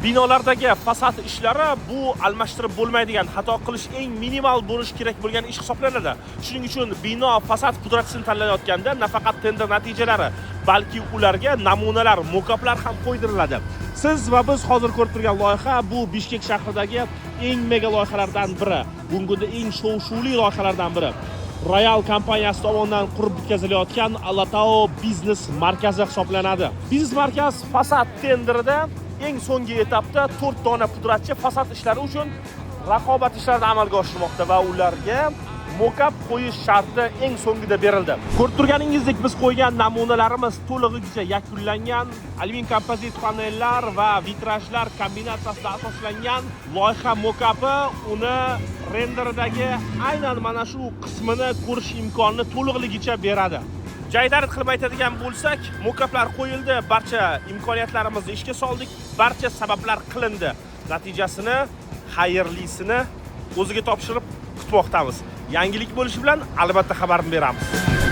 Binolardagi fasad ishlari bu almashtirib bo'lmaydigan, xato qilish eng minimal bo'lishi kerak bo'lgan ish hisoblanadi. Shuning uchun bino fasad pudratchisini tanlayotganda nafaqat tender natijalari, balki ularga namunalar, mokaplar ham qo'ydiriladi. Siz va biz hozir ko'rib turgan loyiha bu Bishkek shahridagi eng mega loyihalardan biri. Bugungi kunda eng shov-shuvli loyihalardan biri. Royal kompaniyasi tomonidan qurib bitkazilayotgan Alatao biznes markazi hisoblanadi. Biznes markaz fasad tenderida eng so'nggi etapda 4 dona pudratchi fasad ishlari uchun raqobat ishlarini amalga oshirmoqda va ularga mokap qo'yish sharti eng so'ngida berildi. Ko'rib turganingizdek, biz qo'ygan namunalarimiz to'lig'icha yakunlangan. Alyumin kompozit panellar va vitrajlar kombinatsiyasida asoslangan loyiha mokapi uni renderidagi aynan mana shu qismini ko'rish imkonini to'liqligicha beradi. Jaydarit qilib aytadigan bo'lsak, mokaplar qo'yildi, barcha imkoniyatlarimizni ishga soldik, barcha sabablar qilindi. Natijasini, xayrlisini o'ziga topshirib kutmoqdamiz. Yangilik bo'lishi bilan albatta xabarni beramiz.